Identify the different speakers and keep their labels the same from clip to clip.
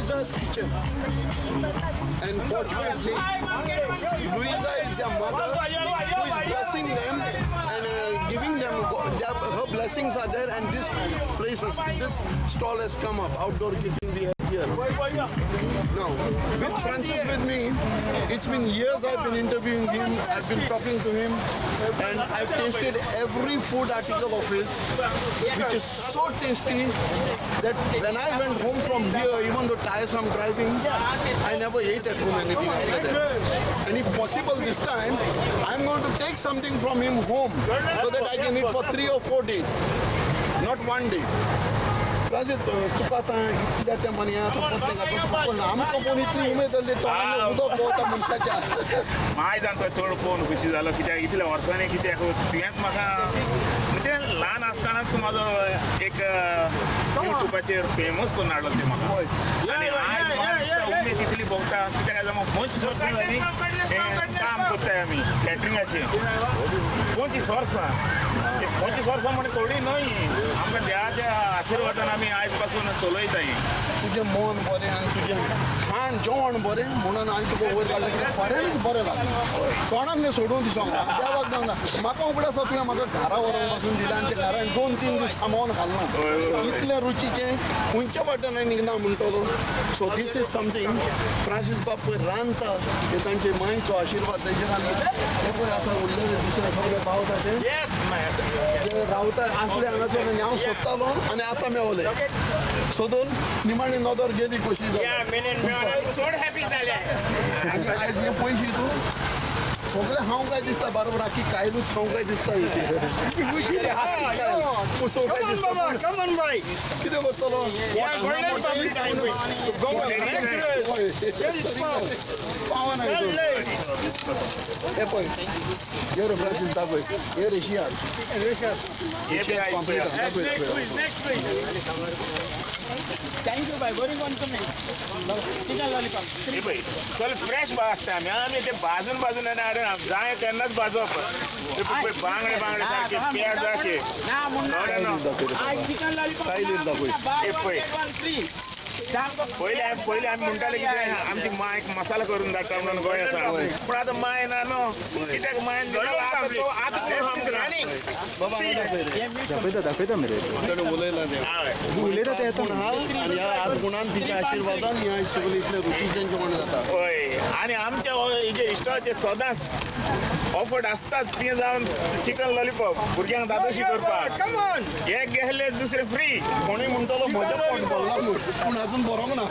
Speaker 1: Louisa's Kitchen. And fortunately, Louisa is their mother who is blessing them and giving them, her blessings are there, and this place is, this stall has come up, outdoor kitchen we have here. Now, with Francis with me, it's been years I've been interviewing him, I've been talking to him, and I've tasted every food article of his, which is so tasty that when I went home from here, even though tiresome driving, I never ate at home anything after that. And if possible this time, I'm going to take something from him home so that I can eat for 3 or 4 days, not one day. Francis, तुका आतां इतल्या त्या मनया आमकां पळोवन इतली उमेद जाल्ली तोंडान उदक भोंवता मनशाच्या.
Speaker 2: मायज आमकां चड पळोवन खुशी जालो कित्याक इतल्या वर्सांनी कित्याक तुवेंच म्हाका म्हणजे ल्हान आसतनाच तूं म्हाजो एक युट्यूबाचेर फेमस करून हाडलो तें म्हाका. आनी आयज म्हाका दिसता उमेद इतली भोगता कित्याक आयज आमी 25 वर्सां जालीं हें काम करताय आमी कॅटरिंगाचें. 25 वर्सां, 25 वर्सां म्हणजे थोडी न्हय, आमकां देवाच्या आशिर्वादान आमी आयज पासून चलयताय.
Speaker 1: तुजें मन बरें आनी तुजें खाण जेवण बरें म्हणून हांवें तुका वयर काडलें कित्याक खऱ्यांनीच बरें लागलें. तोंडान न्ही सोडून दिसोंक ना, देवाक जावं ना. म्हाका उगडास आसा तुवें म्हाका घरा व्हरोन पासून दिलें आनी तें घरान 2-3 दीस सांबाळून घालना. इतलें रुचीचें खंयच्या वाटेन निगना म्हणटलो. So this is something Francis बाब पळय रांदता ते तांचे मांयचो आशिर्वाद तेजेर. आनी हे पळय आसा उरलेले दुसरे सगळे पावता ते रावता आसले हांगासर आनी हांव सोदतालो आनी आतां मेवले सोदून निमाणी नदर गेली कशी जाली.
Speaker 2: चड हॅपी जाले.
Speaker 1: आनी आयज हे पयशे तूं सगळें हांव काय दिसता बरोबर आखी कायलूच हांव काय दिसता पुसोव काय दिसता. कितें करतलो पावना हे पळय हे रे फ्रांसीस दाखय हे रेशियाद कंप्लीट.
Speaker 3: Thank you बाय, बरी कोण तुमी चिकन लॉलीपॉप.
Speaker 2: हे पळय चल फ्रेश भाजता आमी, आमी ते भाजून भाजून आनी हाडून जाय तेन्नाच भाजप. ते पळय बांगडे बांगडे सारके पेजाचे.
Speaker 3: ना म्हणून चिकन लॉलीपॉप.
Speaker 2: हे पळय पयले पयले आमी म्हणटाले कितें आमची मायक मसाला करून धाडटा म्हणून गोंय आसा, पूण आतां माय ना न्हू कित्याक मायन आतां
Speaker 4: दाखयता दाखयता मरे
Speaker 1: उलयला तें
Speaker 4: उलयता तें.
Speaker 1: पूण हा आनी ह्या हात गुणान तिच्या आशिर्वादान ह्या सगळें इतलें रुचीचें जेवण जाता.
Speaker 2: हय, आनी आमच्या हेजे इश्टाचेर सदांच ऑफर्ड आसताच ती जावन चिकन लॉलीपॉप भुरग्यांक दादोशी करपाक. एक गेले दुसरे फ्री. कोणूय म्हणटलो
Speaker 1: म्हजें पोट भरलां म्हूण, पूण अजून बरोंक ना.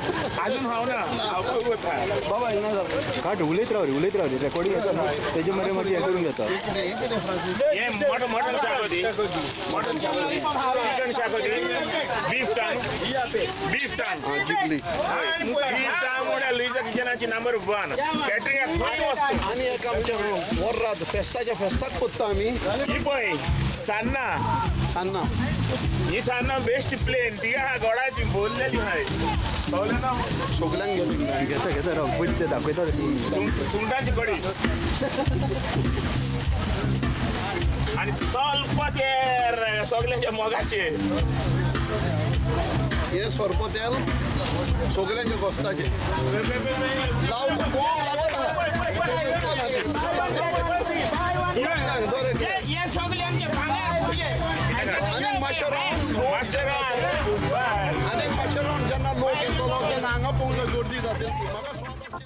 Speaker 2: अजून हांव ना हांव वता.
Speaker 1: बाबा हिंगा जाता.
Speaker 4: काट उलयत राव रे, उलयत राव रे. रेकॉर्डिंग येता न्हू तेजे मरे मागीर हें करून घेता.
Speaker 1: हें कितें फ्रांसीस?
Speaker 2: हें मटन मटन शाकोती, मटन शाकोती, चिकन शाकोती, बीफ टांग, बीफ टांग.
Speaker 1: आं जिखली.
Speaker 2: बीफ टांग म्हळ्यार लुईजा किचनाची नंबर 1 कॅटरिंगाक खंय वस्तू.
Speaker 1: आनी एक आमचें वर्राद फेस्ताच्या फेस्ताक कोत्ता आमी.
Speaker 2: ही पळय सान्नां.
Speaker 1: सान्नां.
Speaker 2: ही सान्नां बेस्ट प्लेन तिका गोडाची भरलेली हाय. कळ्ळें ना?
Speaker 1: सगल्यांक घेतली.
Speaker 4: घेता घेता राव, पयलीं तें दाखयता रे.
Speaker 2: सुंगटांची कडी आनी स्वल्प ते सगल्यांच्या मोगाचे.
Speaker 1: हें सोरपोतेल सगल्यांच्या गोस्ताचें लाव तूं कोण लागता. आनी माशेरान लोक, आनी माशेरान जेन्ना लोक येतलो तेन्ना हांगा पळोवंक गर्दी जातली. म्हाका स्वाद आसची.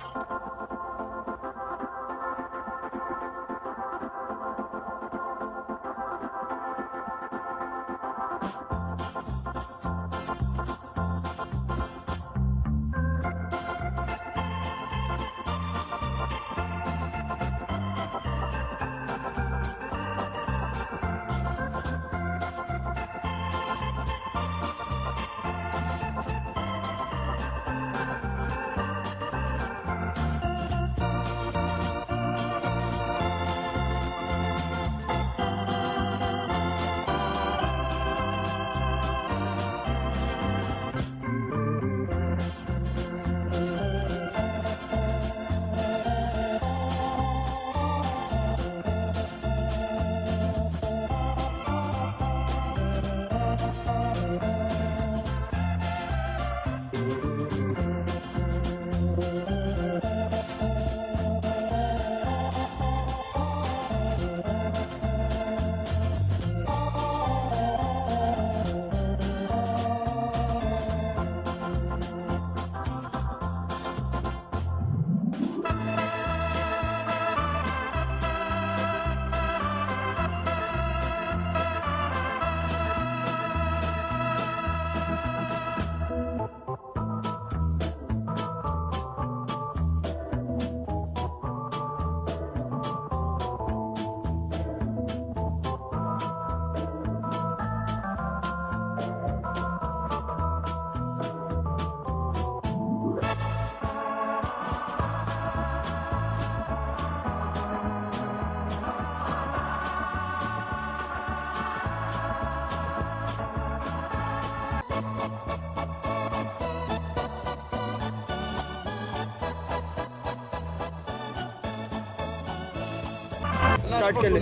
Speaker 4: स्टार्ट केले.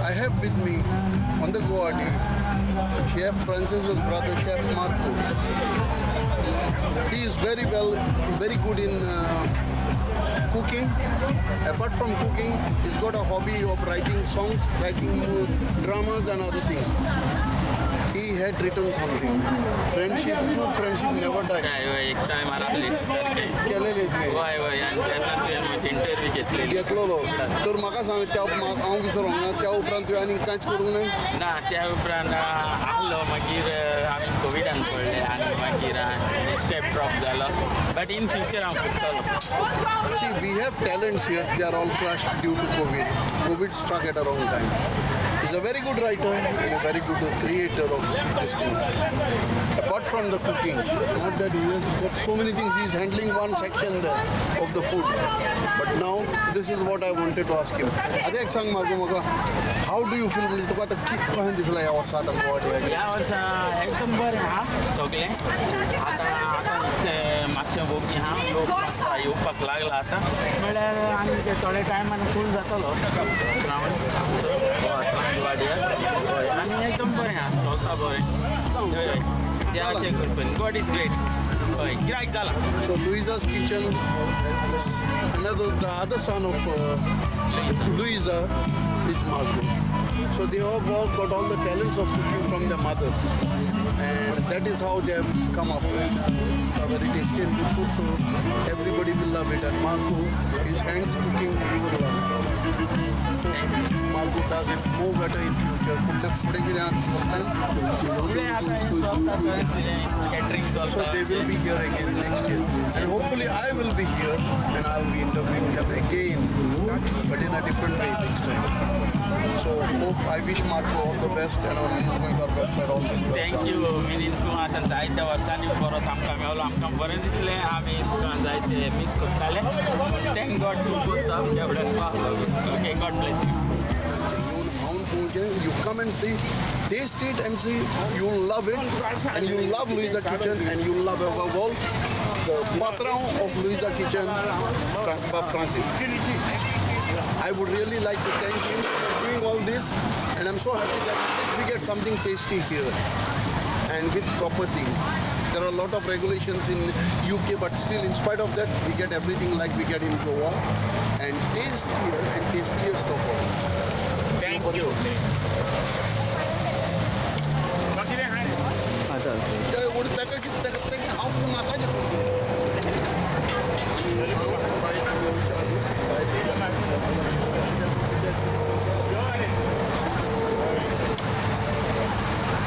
Speaker 1: I have with me on the Goa Day Chef Francis's brother, Chef Marco. He is very well, very good in cooking. Apart from cooking, he's got a hobby of writing songs, writing dramas and other things. He had written something. Friendship, true friendship never dies.
Speaker 3: एक टायमार आपले सारकें.
Speaker 1: केलेले तुवें?
Speaker 3: वय वय, आनी तेन्ना तुवें म्हजी इंटरव्यू घेतलेली.
Speaker 1: घेतलेलो तर म्हाका सांग, त्या हांव विसरोंक ना, त्या उपरांत तुवें आनी कांयच करूंक ना?
Speaker 3: ना, त्या उपरांत आहलो, मागीर आमी कोविडान पडले आनी मागीर स्टेप ड्रॉप जालो, बट इन फ्युचर हांव करतलो.
Speaker 1: See, we have talents here. They are all crushed due to COVID. COVID struck at a wrong time. He's a very good writer and a very good creator of these things. Apart from the cooking, not that he has got so many things. He's handling one section there of the food. But now, this is what I wanted to ask him. आतां एक सांग Marco म्हाका, how do you feel? म्हणजे तुका आतां कशें दिसलां ह्या वर्सा आतां गोवा डे?
Speaker 3: ह्या वर्सा एकदम बरें आहा सगळें. आतां आतां तें मातशें वोगी आहा, लोक मातसो येवपाक लागला आतां, म्हणल्यार आनी थोड्या टायमान फूल जातलो ग्रावंड गोवाड्यार. हय, आनी एकदम बरें आहा, चलता बरें. हय हय, देवाचे कृपेन, गॉड is great. हय, गिरायक जालां.
Speaker 1: So Luisa's Kitchen, this another the other son of Luisa is Marco. So they have all got all the talents of cooking from their mother, and that is how they have come up. It's a very tasty and good food, so everybody will love it. And Marco, his hands cooking, you will love it. Marco does it more better in future. फुडें कितें आहा?
Speaker 3: फुडें आतां हें चलता थंय catering
Speaker 1: So
Speaker 3: चलता.
Speaker 1: They will be here again next year. And hopefully I will be here and I'll be interviewing them again, but in a different way next time. So hope I wish Marco all the best and on his Goenkar website all the best.
Speaker 3: Thank you मिनीन, तूं आतां जायत्या वर्सांनी परत आमकां मेवलो, आमकां बरें दिसलें. आमी तुका जायते मीस करताले. Thank God तूं परत आमच्या फुड्यान पावलो. Okay, God bless you.
Speaker 1: You come and see, taste it and see, you'll love it, and you love Luisa Kitchen, and you love above all the patron of Luisa Kitchen, Bob Francis. I would really like to thank him for doing all this, and I'm so happy that we get something tasty here and with proper thing. There are a lot of regulations in UK, but still, in spite of that, we get everything like we get in Goa, and tastier and tastiest of all.
Speaker 2: Thank you. कितें आहा?
Speaker 4: आतां
Speaker 1: ते ताका कितें ताका ताका हांव massage करतो.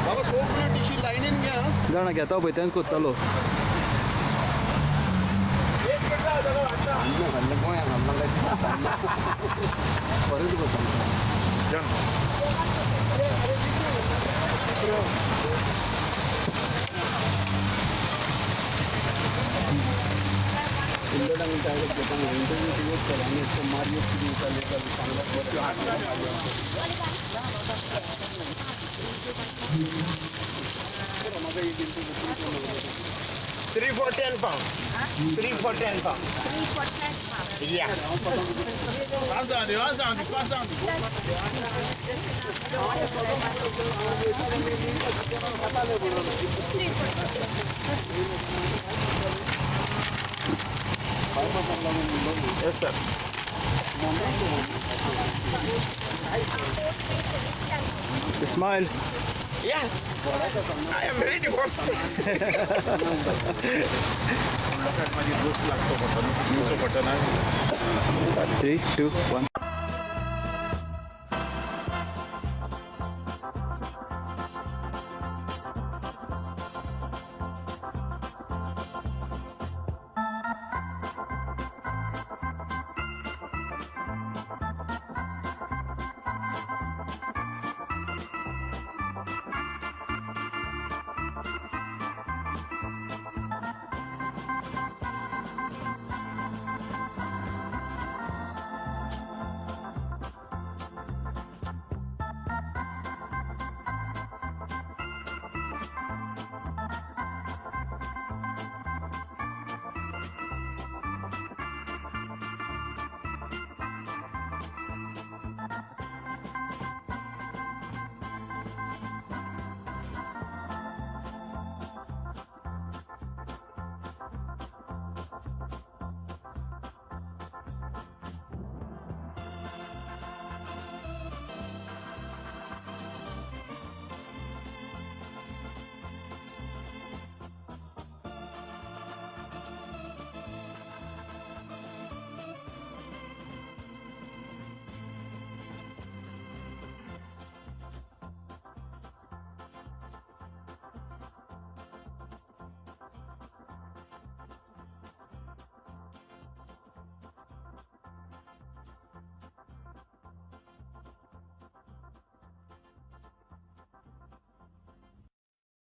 Speaker 1: बाबा, सगळ्यो डिशी लायनीन घे आं.
Speaker 4: जाणा, घेता पळय, तेंच कोत्तालो.
Speaker 1: हाडलें हाडलें, गोंयांत हाडलां काय बरें तुका सांगता.
Speaker 2: जन.
Speaker 1: इंटरव्यू आनी मारियो कितें दिताले सांगल्यार.
Speaker 2: 3 for £10. 3 for £10.
Speaker 5: 3 for £10.
Speaker 2: Yeah. Pass down, pass down, pass down. Yes, sir.
Speaker 4: Smile.
Speaker 2: Yeah. I am ready, boss. लोकांक मागीर दोश लागतो बटन, दिवचो बटन.
Speaker 4: 3, 2, 1.